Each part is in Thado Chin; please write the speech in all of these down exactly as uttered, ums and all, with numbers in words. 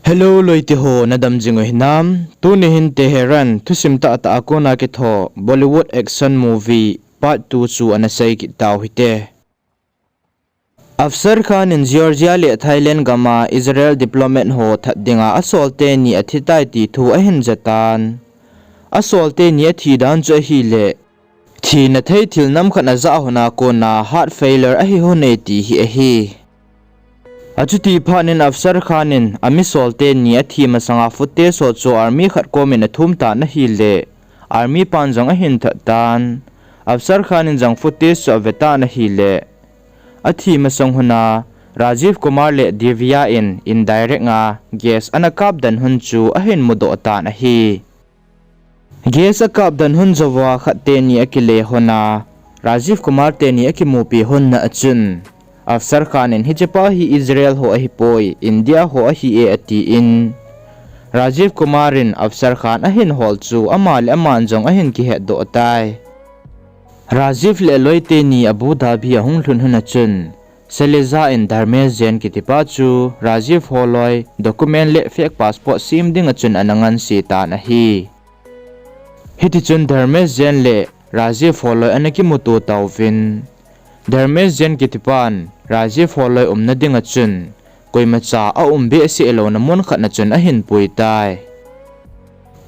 Hello, loite ho, nadam jing u hinam? Tuni hin Tehran thusim tahtah a kona kitho Bollywood action movie part two chu ana sei kit tau hite. Afzal Khan in Georgia le Thailand gam a Israel diplomat ho that dinga asolte ni athi tai ti thu ahin ja tan. Asolte ni athi dan chu ahile, thina thei thil nam khat ajah hon a kona heart failure ahi hon e ti hi ahi. Achuti phat in Afzal Khan in ami solte ni athi masanga footage ho chu army khat komin athum tan ahile, army pan jong ahin that tan. Afzal Khan in jong footage chu ave tan ahile, athi masang hon a Rajiv Kumar le Divya in indirect a gas ana kap dan hon chu ahin mudoh tan ahi. Gas akap dan hon jouva khat teni akile hon a, Rajiv Kumar teni akimupi hon na achun, Afzal Khan in hichepa hi Israel ho ahipoi, India ho ahi e atin, Rajiv Kumar in Afzal Khan ahin hol chu ama le aman jong ahin kihetdoh tai. Rajiv le aloi teni Abu Dhabi ahung lhun hon achun, Saleja in Dharmesh Jain kitipa chu Rajiv holoi document le fake passport sem dinga chun ana nganse tan ahi. Hitichun Dharmesh Jain le Rajiv holoi ana kimuto tauvin, Dharmesh Jain kitipan Rajiv holoi umna dinga chun koimacha aum behseh louna mun khat na chun ahin pui tai.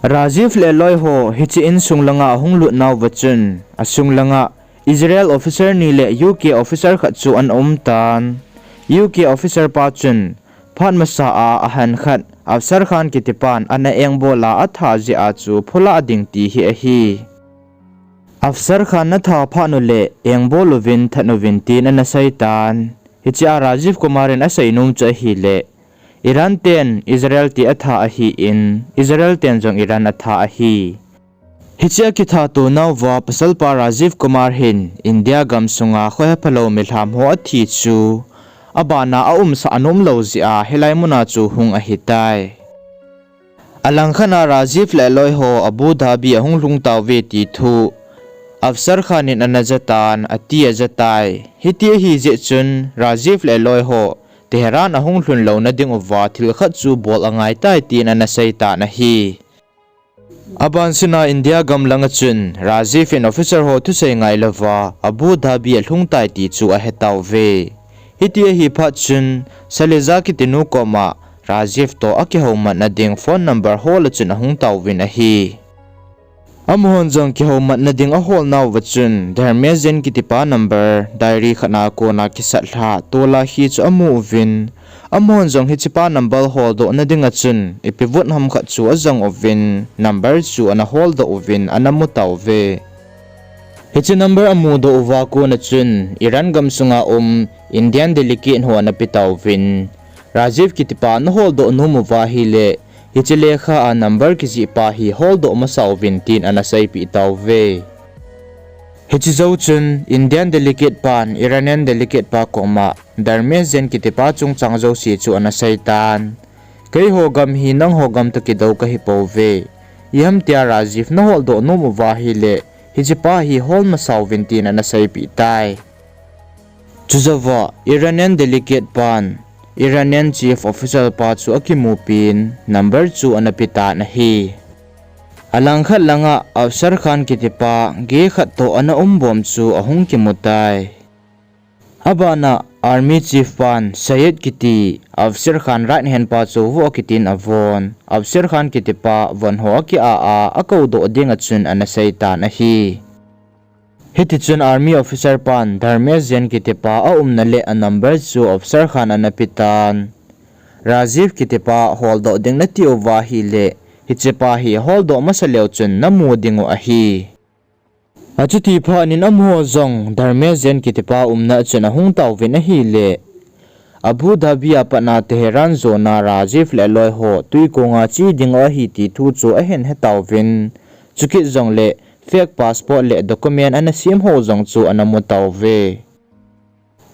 Rajiv le aloi ho hiche insung langa ahung lut nauva chun, asung langa Israel officer ni le U K officer khat chu ana um tan. U K officer pa chun phat masa a ahan khat Afzal Khan kitipan ana engbol a atha jeh a chu phulah ding ti hi ahi. Afzal Khan natha phat uleh engbol uvin, that uvin tin ana sei tan. Hichea Rajiv Kumar in asei nom chu ahile, Iran ten Israel te atha ahin, Israel ten jong Iran atha ahi. Hichea kitha to nauva pasalpa Rajiv Kumar hin India gamsunga khohephalou milham ho athi chu, abana aumsah anomlou jeh a hilai muna chu hung ahitai. Alangkhat a Rajiv le aloi ho Abu Dhabi ahung lhung tauve ti thu Afzal Khan in ana jatan, ati ajatai. Hiti ahi jeh chun Rajiv le aloi ho Tehran ahung lhun louna dinguva thil khat chu bol angaitai tin ana sei tan ahi. Abansina India gam langa chun Rajiv in officer ho thusei ngailouva Abu Dhabi alhung tai ti chu ahetauve. Hiti ahi phat chun Saleja kitinu koma Rajiv toh akihoumatna ding phone number hol a chun ahung tauvin ahi. Amahon jong kihoumatna ding ahol nauva chun Dharmesh Jain kitipa number diary khat a kona kisat lha tola hi chu amu uvin, amahon jong hichepa number holdohna dinga chun ipi vut ham khat chu ajong uvin, number chu ana holdoh uvin ana mu tauve. Hiche number amudoh uva kona chun Iran gamsunga um Indian delegate ho ana pe tauvin, Rajiv kitipa naholdoh nom uva ahile, hiche lekha a number kijihpa hi holdoh masa uvin tin ana seipeh tauve. Hiche jou chun Indian delegate pan Iranian delegate pa koma Dharmesh Jain kitipa chungchang jouse chu ana seitan. Keiho gam hi nangho gam toh kidou kahipouve. Iham tia Rajiv naholdoh nom uva ahile, hichepa hi hol masa uvin tin ana seipeh tai. Chujouva Iranian delegate pan Iranian chief official pa chu akimupin number chu ana petan ahi. Alangkhat langa Afzal Khan kitipa gei khat toh ana umbom chu ahung kimutai. Abana army chief pan Syed kiti Afzal Khan right hand pa chu vo akitin avon, Afzal Khan kitipa von ho aki-a a akoudoh dinga chun ana seitan ahi. Hitichun army officer pan Dharmesh Jain kitipa aumna le a number chu Afzal Khan ana petan. Rajiv kitipa holdoh ding nati uva ahile, hichepa hi holdoh masa leu chun namu dingu ahi. Achuti phatnin amaho jong Dharmesh Jain kitipa umna chun ahung tauvin ahile, Abu Dhabi a patna Tehran jona Rajiv le aloiho twikonga che dingu ahi ti thu chu ahin hetauvin, chukit jongle fake passport le document ana semho jong chu ana mutauve.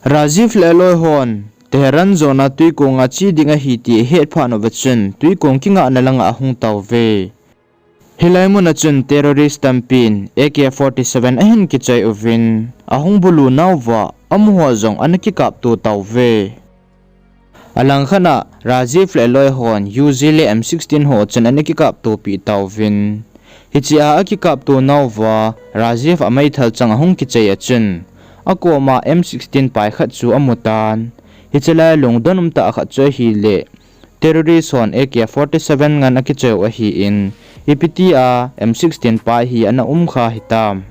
Rajiv le aloihon Tehran jona twikonga che ding ahi ti ahet phat uva chun twikong kingahna langa ahung tauve. Hilai muna chun terrorist tampin A K forty-seven ahin kichoi uvin, ahung bulu nauva amaho jong ana kikapto tauve. Alangkhat a Rajiv le aloi hon U G le M sixteen ho chun ana kikaptopi tauvin. Hichea akikapto nauva Rajiv a meithal chang ahung kichai a chun, akoma M sixteen pai khat chu amutan. Hiche lai lungdon umtah khat chu ahileh, terrorist hon A K forty-seven ngan akichai u ahin, ipi tia M sixteen pai hi ana umkha hitam.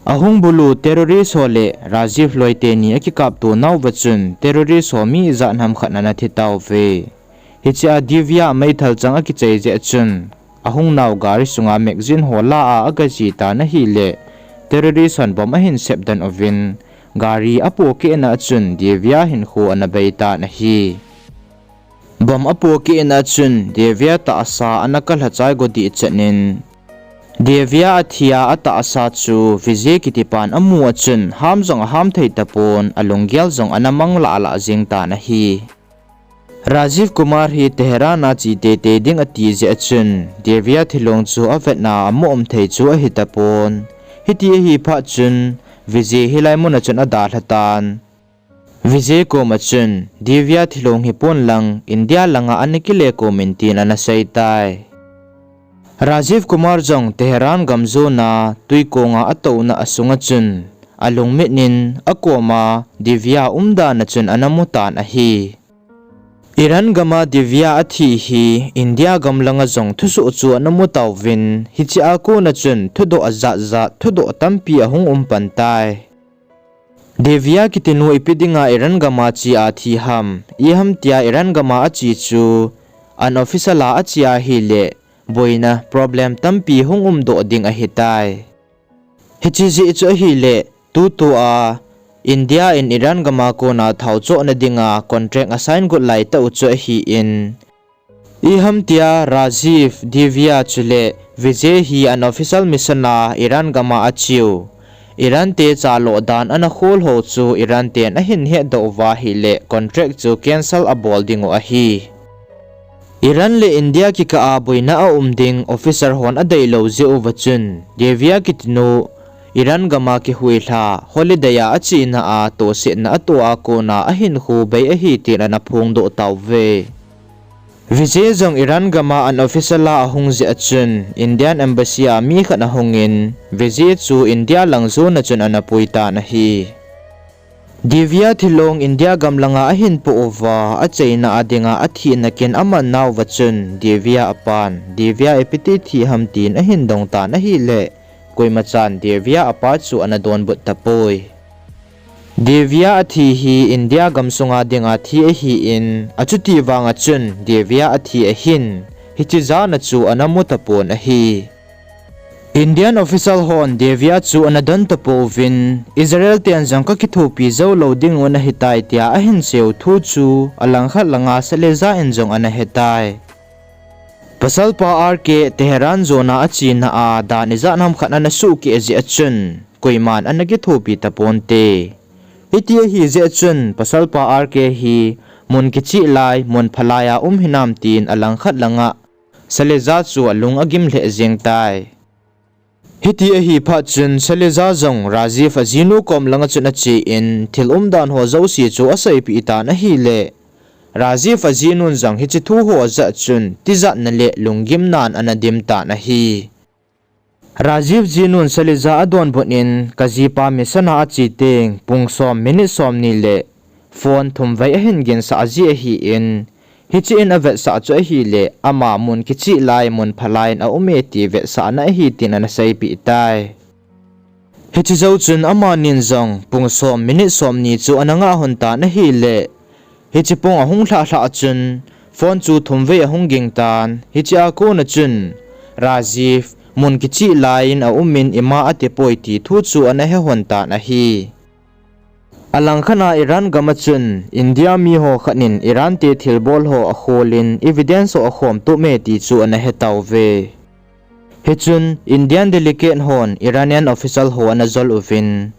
Ahung bulu terrorist ho le Rajiv loi teni akikapto nauva chun terrorist ho mi ijat ham khat ana thi tauve. Hichea Divya a meithal chang akichai jeh chun, ahung nau gari sunga magazine ho la a agaji tan ahileh, terrorist hon bomb ahin sepden uvin, gari apohkeh na a chun Divya hinkho ana beitan ahi. Bomb apohkeh na a chun Divya tahsa ana kalha chai godih chet in, Divya athia atahsa chu Vijay kitipan amu a chun ham jong aham thei tapon, alunggel jong ana mang lahlah jeng tan ahi. Rajiv Kumar hi Tehran a che teitei ding ati jeh a chun, Divya thilong chu avetna amoh um thei chu ahi tapon. Hiti ahi phat chun, Vijay hilai mun a chun adalha tan. Vijay koma chun, Divya thilong hipon lang, India langa ana kile komin tin ana sei tai. Rajiv Kumar jong Tehran gam jona twikonga atouna asunga chun, alungmit in akoma Divya umdan a chun ana mutan ahi. Iran gama Divya athi hi India gam langa jong thusoh chu ana mu tauvin, hichea kona chun thudoh ajat jat, thudoh tampi ahung um pan tai. Divya kitinu ipi dinga Iran gama che a thi ham, iham tia Iran gama ache chu unofficial a ache ahileh, boina problem tampi hung umdoh ding ahitai. Hiche jeh chu ahileh, tutua India in Iran gama kona thao chohna dinga contract asign got laitah u chu ahin, iham tia Rajiv, Divya chule Vijay hi unofficial mission a Iran gama acheu, Iran te chaloh dan ana khol ho chu Iran ten ahin hetdoh uva ahileh contract chu cancel abol dingu ahi. Iran le India kikah a boina aum ding officer hon adeilou jeh uva chun, Divya kitinu Iran gama kihuilha holiday a achena a tohsetna atoh a kona ahinkho bei ahi tin ana phongdoh tauve. Vijay jong Iran gama unofficial a ahung jeh a chun, Indian embassy a mi khat ahungin, Vijay chu India lang jona chun ana pui tan ahi. Divya thilong India gam langa ahin poh uva, achaina a dinga athina kin aman nauva chun, Divya apan, Divya ipiti thi ham tin ahin dong tan ahileh, koimachan Divya apa chu ana donbut tapoi. Divya athi hi India gamsunga dinga thi ahin, achuti vanga chun Divya athi ahin, hiche jana chu ana mu tapon ahi. Indian official hon Divya chu ana don tapouvin, Israel ten jong kakithopi joulou dingu ana hitai tia ahin seiu thu chu alangkhat langa Saleja in jong ana hetai. Pasalpa R K Tehran jona achena a dan ijat ham khat ana sohkeh jeh a chun, koiman ana kithopi taponte. Hiti ahi jeh a chun, pasalpa R K hi mun kicheh lai, mun phalai a um hinam tin alangkhat langa Saleja chu alung agim lheh jeng tai. Hiti ahi phat chun Saleja jong Rajiv ajinu kom langa chun achen thil umdan ho jouse chu aseipeh tan ahileh, Rajiv ajinun jong hiche thu ho ajah chun tijatna le lunggimnan ana dim tan ahi. Rajiv jinun Saleja adonbut in, kajipa mission a ache teng pung som minute somni le phone thumvei ahin ginsah ji ahin, hiche in avetsah chu ahileh, ama mun kicheh lai, mun phalai in aume ti vetsahna ahi tin ana seipeh tai. Hiche jou chun amanin jong pung som minute somni chu ana ngah lhon tan ahileh, hiche pung ahung lhah lhah chun phone chu thumvei ahung ging tan, hichea kona chun Rajiv mun kicheh lai in aumin ima atipoi ti thu chu ana he lhon tan ahi. Alangkhat a Iran gam a chun India miho khat in Iran te thilbol ho akholin evidence ho akhom tup e ti chu ana he tauve. Hichun Indian delegate hon Iranian official ho ana jol uvin,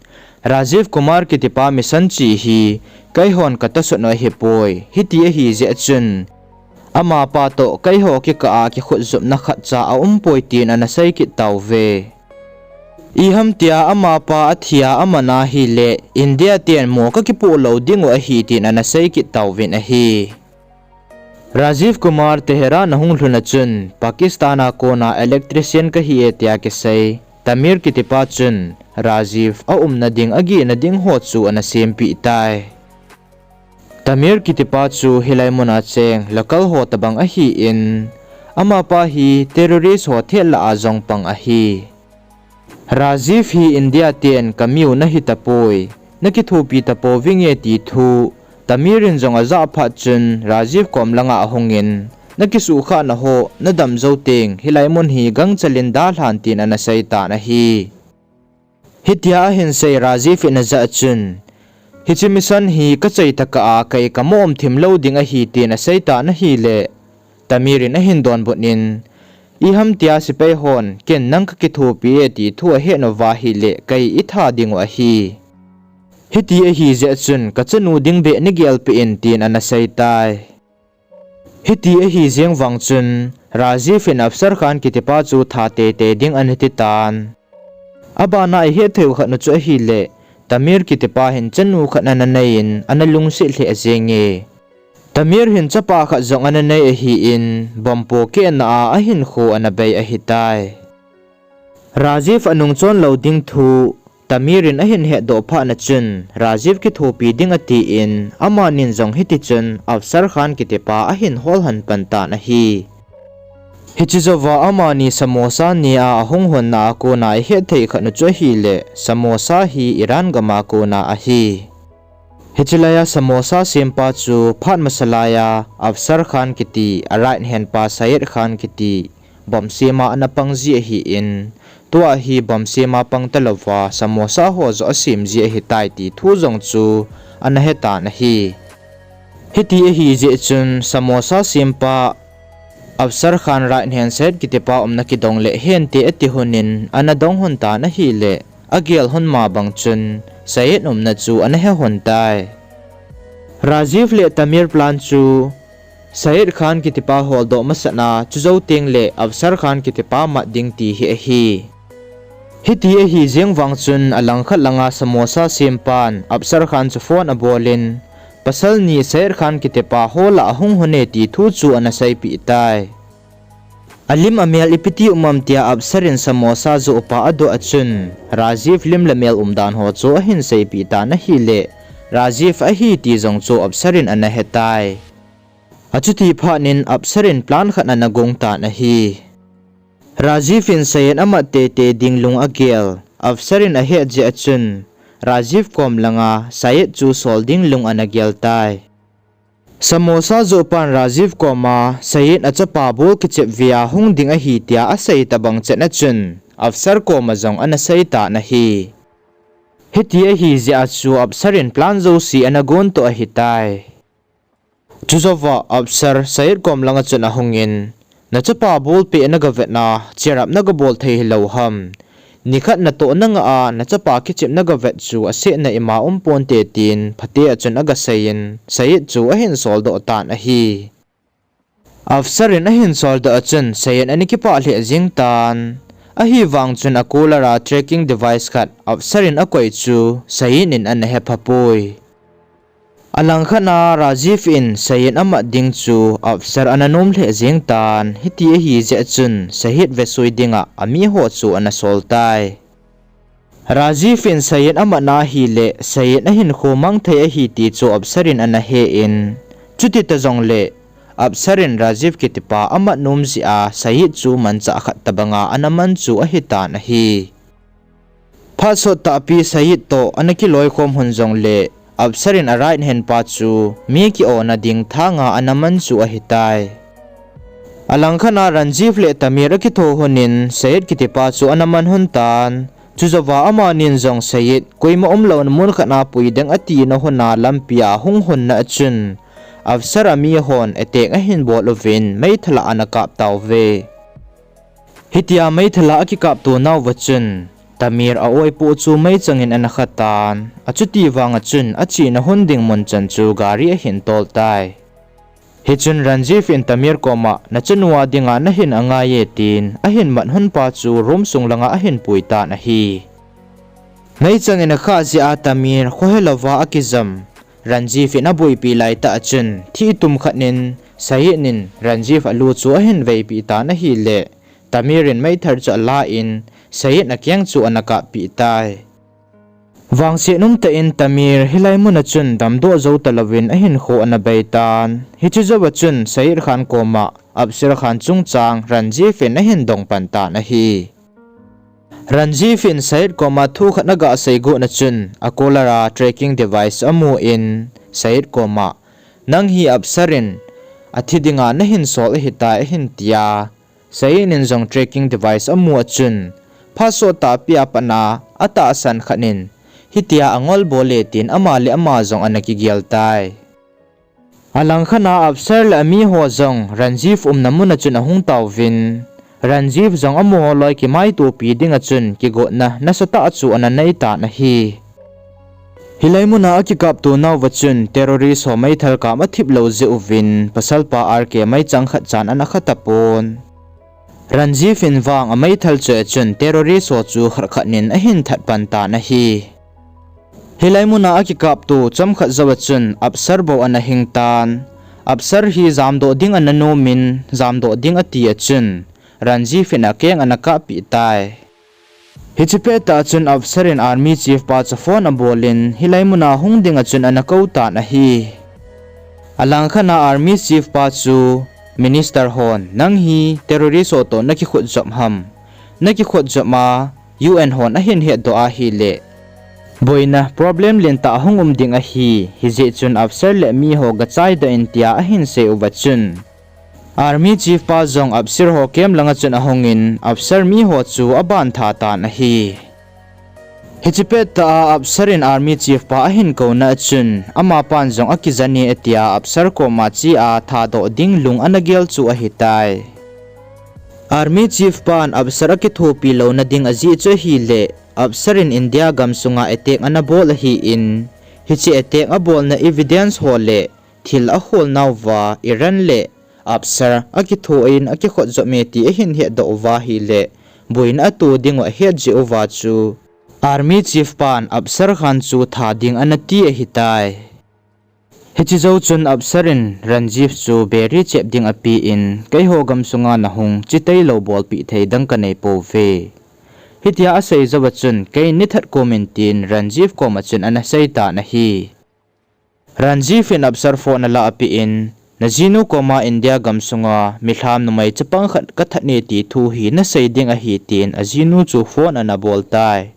Rajiv Kumar kitipa mission che hi keihon katasot u ahipoi, hiti ahi jeh chun amapa toh keiho kikah a kikhutsupna khatcha aumpoi tin ana seikit tauve. Iham tia amapa athia aman ahile India ten mo kakipoh lou dingu ahi tin ana sei kit tauvin ahi. Rajiv Kumar Tehran ahung lhun a chun Pakistan a kona electrician kahi e tia kisei Tamir kitipa chun Rajiv aumna ding agehna ding ho chu ana sempeh tai. Tamir kitipa chu hilai muna cheng local ho tobang ahin, amapa hi terrorist ho thet lah a jong pang ahi. Rajiv hi India ten kamiu nahi tapoi, nakithopi tapouvinge ti thu Tamir in jong ajah phat chun Rajiv kom langa ahungin, nakisuhkhahna ho nadam jou teng hilai mun hi gangchel in dalhan tin ana sei tan ahi. Hitia ahin sei Rajiv in ajah chun, hiche mission hi kachai tokah a kei kamoh um thim lou ding ahi tin asei tan ahile, Tamir in ahin donbut in, iham tia sepai hon ken nang kakithopi e ti thu ahet uva ahile kei itha dingu ahi. Hiti ahi jeh chun kachanu ding beh nagel peh in tin ana sei tai. Hiti ahi jeng vang chun Rajiv in Afzal Khan kitipa chu that teitei ding ana ti tan. Abana ihet thei u khat nu chu ahile, Tamir kitipa hin chanu khat ana nei in ana lungset lheh jenge. Tamir hin chapa khat jong ana nei ahin, bomb pohkehna a ahinkho ana bei ahitai. Rajiv anung chon lou ding thu Tamir in ahin hetdoh phat na chun Rajiv kithopi ding atin, amanin jong hiti chun Afzal Khan kitipa ahin holhan pan tan ahi. Hiche jouva amani samosa ne a ahung honna a kona ihet thei khat nu chu ahile, samosa hi Iran gam a kona ahi. Hiche laiya samosa sempa chu phat masa laiya Afzal Khan kiti, a right hand pa Syed Khan kiti, bomb sem a ana pang ji ahin, tua hi bomb sem a pang talouva samosa ho joh asem ji ahitai ti thu jong chu ana hetan ahi. Hiti ahi jeh chun samosa sempa Afzal Khan right hand Syed kitipa umna kidong lheh hente ati lhonin ana dong lhon tan ahile, agel lhon ma bang chun Syed umna chu ana he lhon tai. Rajiv le Tamir plan chu Syed Khan kitipa holdoh masatna, chujou tengle Afzal Khan kitipa mat ding ti hi ahi. Hiti ahi jeng vang chun alangkhat langa samosa sempan Afzal Khan chu phone abolin, pasal ni Syed Khan kitipa hola ahung lhone ti thu chu ana seipeh tai. Alim amel ipi ti um am tia Afzal in samosa joh pa adoh a chun, Rajiv lim le mel umdan ho chu ahin seipeh tan ahile, Rajiv ahi ti jong chu Afzal in ana hetai. Achuti phatnin Afzal in plan khat ana gong tan ahi. Rajiv in Syed amat teitei ding lung agel, Afzal in ahet jeh a chun, Rajiv kom langa Syed chu sol ding lung ana gel tai. Samosa joh pan Rajiv koma Syed achapa bul kichep vea hung ding ahi tia asei tobang chet na chun, Afzal koma jong ana sei tan ahi. Hiti ahi jeh a chu Afzal in plan jouse ana gon toh ahitai. Chujouva Afzal Syed kom langa chun ahungin, nachapa bul peh nagavetna, cheer up nagabol thei hilou ham. Nikhat natoh nangah a, nachapa kichep nagavet chu asetna ima umponte tin, phate a chun agaseiyin, Syed chu ahin soldoh tan ahi. Afzal in ahin soldoh a chun Syed ana kipah lheh jeng tan. Ahivang chun a cooler a tracking device khat Afzal in akoi chu Syed in ana hephapoi. Alangkhat a Rajiv in Syed amat ding chu Afzal ana nom lheh jeng tan, hiti ahi jeh chun Syed vesui dinga amiho chu ana sol tai. Rajiv in Syed amatna ahile, Syed ahinkho mang thei ahi ti chu Afzal in ana he in, chuti ta jongle, Afzal in Rajiv kitipa amat nom jeh a Syed chu manchah khat tobanga ana man chu ahitan ahi. Phat sot tahpi Syed toh ana kiloikhom lhon jongle, Afzal in a right hand pa chu mi ki-ona ding thanga ana man chu ahitai. Alangkhat a Rajiv le Tamir akitho lhonin Syed kitipa chu ana man lhon tan. Chujouva amanin jong Syed koima umlouna mun khat a puiding atina lhona lampia hung lhonna a chun, Afzal a mihon attack ahin bol uvin meithal a ana kap tauve. Hitia meithal a akikapto nauva chun, Tamir a-oipoh chu meichang in ana khatan, achuti vanga chun achena lhon ding mun chan chu gari ahin tol tai. Hichun Ranjiv in Tamir koma, nachanu a dinga nahin angai e tin, ahin mat hun pa chu room sung langa ahin pui tan ahi. Meichang in akhah jeh a Tamir khohe louva akijam. Ranjiv in aboipi laitah a chun, thih tum khat in, Sayed in Ranjiv alu chu ahin veipi tan ahile, Tamir in meithal chu ala in, Sayed akeng chu ana kappi tai. Vangset umtah in Tamir hilai mun a chun damdoh jou talouvin ahinkho ana bei tan. Hiche jouva chun Sayed Khan koma Afzal Khan chungchang Ranjiv in ahin dong pan tan ahi. Ranjiv in Sayed koma thu khat aga sei got na chun, a collar a tracking device amun, Sayed koma, nang hi Afzal in athi dinga nahin sol ahitai ahin tia, Sayed in jong tracking device amu a chun, phat sot tahpi a pat a atahsan khat in, hitia angol bol e tin ama le ama jong ana kigel tai. Alangkhat a Afzal le amiho jong Ranjiv umna mun a chun ahung tauvin, Ranjiv jong amaho loi kimaitopi ding a chun kigotna nasatah chu ana nei tan ahi. Hilai mun a akikapto nauva chun terrorist ho meithal kam athip lou jeh uvin, pasalpa R K meichang khat chan ana kha tapon. Ranjiv in vang ameithal choi a chun terrorist ho chu khat khat in ahin that pan tan ahi. Hilai mun a akikapto chomkhat jouva chun Afzal bou ana hing tan. Afzal hi jamdoh ding ana nom in, jamdoh ding ati a chun, Ranjiv in akeng ana kappi tai. Hiche pettah chun Afzal in Army Chief pa chu phone abol in, hilai mun a hung ding a chun ana kou tan ahi. Alangkhat a Army Chief pa chu, Minister hon, nang hi terrorist ho toh nakikhut jop ham? Nakikhut jop a, U N hon ahin hetdoh ahile, boina problem lentah ahung um ding ahi, hijeh chun Afzal le miho gachaidoh in tia ahin sei uva chun, Army Chief pa jong Afzal ho camp langa chun ahung in, Afzal miho chu aban tha tan ahi. Hiche pettah a Afzal in Army Chief pa ahin kouna a chun, amapan jong akijane atia Afzal koma che a thadoh ding lung ana gel chu ahitai. Army Chief pan Afzal akithopi louna ding ajeh chu ahile, Afzal in India gamsunga attack ana bol ahin, hiche attack abolna evidence ho le thil akholnauva Iran le Afzal akitho in akikhut jop e ti ahin hetdoh uva ahile, boina ato dingu ahet jeh uva chu, Army Chief pan Afzal Khan chu tha ding ana ti ahitai. Hiche jou chun Afzal in Ranjiv chu beri chep ding apen, keiho gamsunga nahung che tailou bolpeh thei dang kanei pouve, hitia asei jouva chun, kei nithat komin tin Ranjiv koma chun ana sei tan ahi. Ranjiv in Afzal phone ala apen, najinu koma India gamsunga milham numei chapang khat kathat e ti thu hi nasei ding ahi tin ajinu chu phone ana bol tai.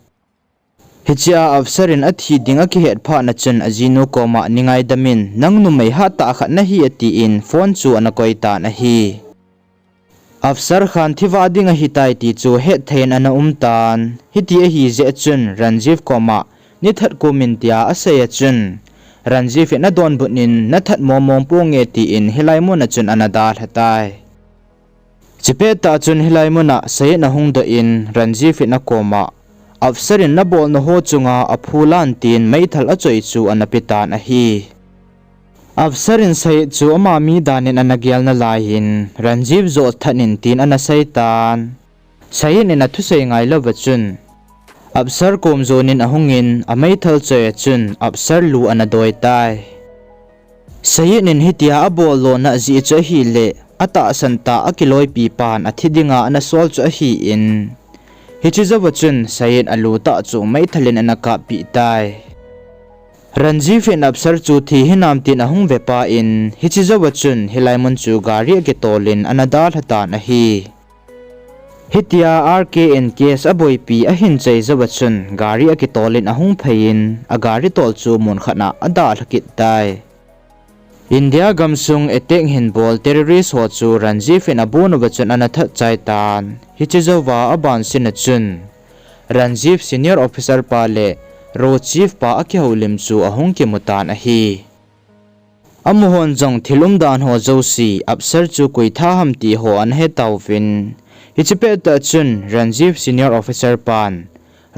Hichea Afzal in athi ding akihet phat na chun ajinu koma, ni ngaidam in, nang numei hattah khat nahi atin phone chu ana koi tan ahi. Afzal Khan thi vah ding ahitai ti chu hetthei in ana um tan. Hiti ahi jeh chun Ranjiv koma, nithat komin tia asei a chun, Ranjiv in adonbut in, nathat mong mong ponge tin hilai mun a chun ana dalha tai. Chupet tah chun hilai mun a Sayed ahung doh in, Ranjiv in akoma, Afzal in nabolna ho chunga aphu lan tin meithal achoi chu ana pe tan ahi. Afzal in Sayed chu ama mi dan in ana gel nalai in, Ranjiv joh that in tin ana sei tan. Sayed in athusei ngailou va chun, Afzal kom jon in ahung in, ameithal choi a chun Afzal lu ana doi tai. Sayed in hitia abol lona jeh chu ahile, atahsan tah a kiloipi pan athi dinga ana sol chu ahin, hiche jouva chun Sayed alu tah chu meithal in ana kap peh tai. Ranjiv in Afzal chu thi hinam tin ahung ve pah in, hiche jouva chun hilai mun chu gari akitol in ana dalha tan ahi. Hitia R K in case aboipi ahin chai jouva chun gari akitol in ahung phei in, agari tol chu mun khat a adalha kit tai. India gamsung attack hin bol terrorist ho chu Ranjiv in abon uva chun ana that chai tan. Hiche jouva abansin a chun, Ranjiv senior officer pa le Ro chief pa akihoulim chu ahung kimu tan ahi. Amahon jong thil umdan ho jouse, Afzal chu koi tha ham ti ho ana he tauvin. Hiche pet tah chun Ranjiv senior officer pan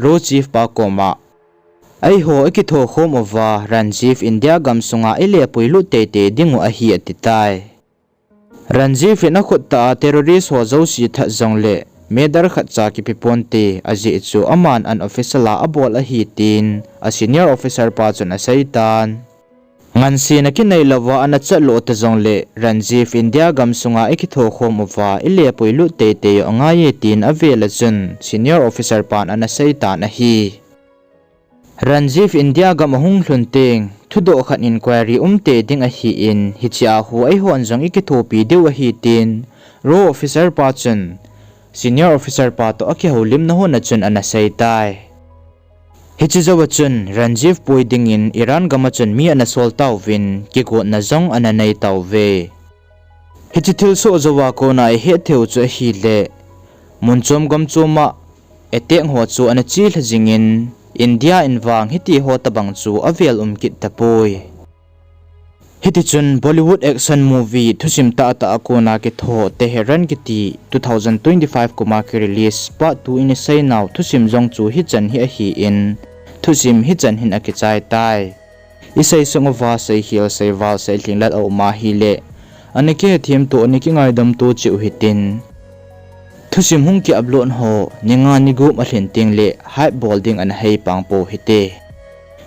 Ro chief pa koma, eiho ikithokhom uva Ranjiv India gamsunga ile puilut teitei dingu ahi ati tai. Ranjiv in akhut tah a terrorist ho jouse that jongle medal khat cha kipe ponte, ajeh chu aman unofficial a abol ahi tin a senior officer pa chun aseitan. Ngansena kinei louva ana chat lou ta jongle Ranjiv India gamsunga ikithokhom uva ilepui lut teitei u angai e tin avel a chun senior officer pan ana seitan ahi. Ranjiv India gam ahung lhun teng thudoh khat inquiry umtei ding ahin, hichea hu eihon jong ikithopi diu ahi tin RAW officer pa chun senior officer pa toh akihoulimna hun a chun ana seitai. Hiche jouva chun Ranjiv pui dingin Iran gam a chun mi ana sol tauvin kigotna jong ana nei tauve. Hiche thilsoh jouva kona ihet theiu chu ahile, mun chom gam chom a attack ho chu ana chelha jingin, India in vang hitiho tobang chu avel um kit tapoi. Hitichun Bollywood action movie thusim tahtah a kona kitho Tehran kiti two thousand twenty-five kuma kirelease part two in iseinau thusim jong chu hichan hi ahin, thusim hichan hin akichai tai. Isei sung uva seikhel, seival, seilhinglat aum ahile, ana kihethem to, ana kingaidam to cheh u hitin, thusim hung ki upload ho ni nga ni gup alhin tengle hype bol ding ana heipang pou hite.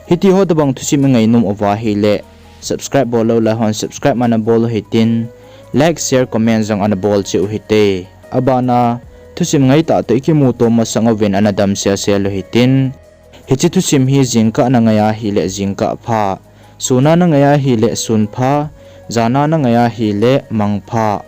Hitiho tobang thusim ingainom uva ahile, subscribe bol lou lai hon subscribe ana bol u hitin, like, share, comment jong ana bol cheh u hite. Abana thusim ngaitah toh ikimuto masang uvin ana damselsel u hitin. Hiche thusim hi jingkah nangai ahile jingkah pha, suna nangai ahile sun pha, jana nangai ahile mang pha.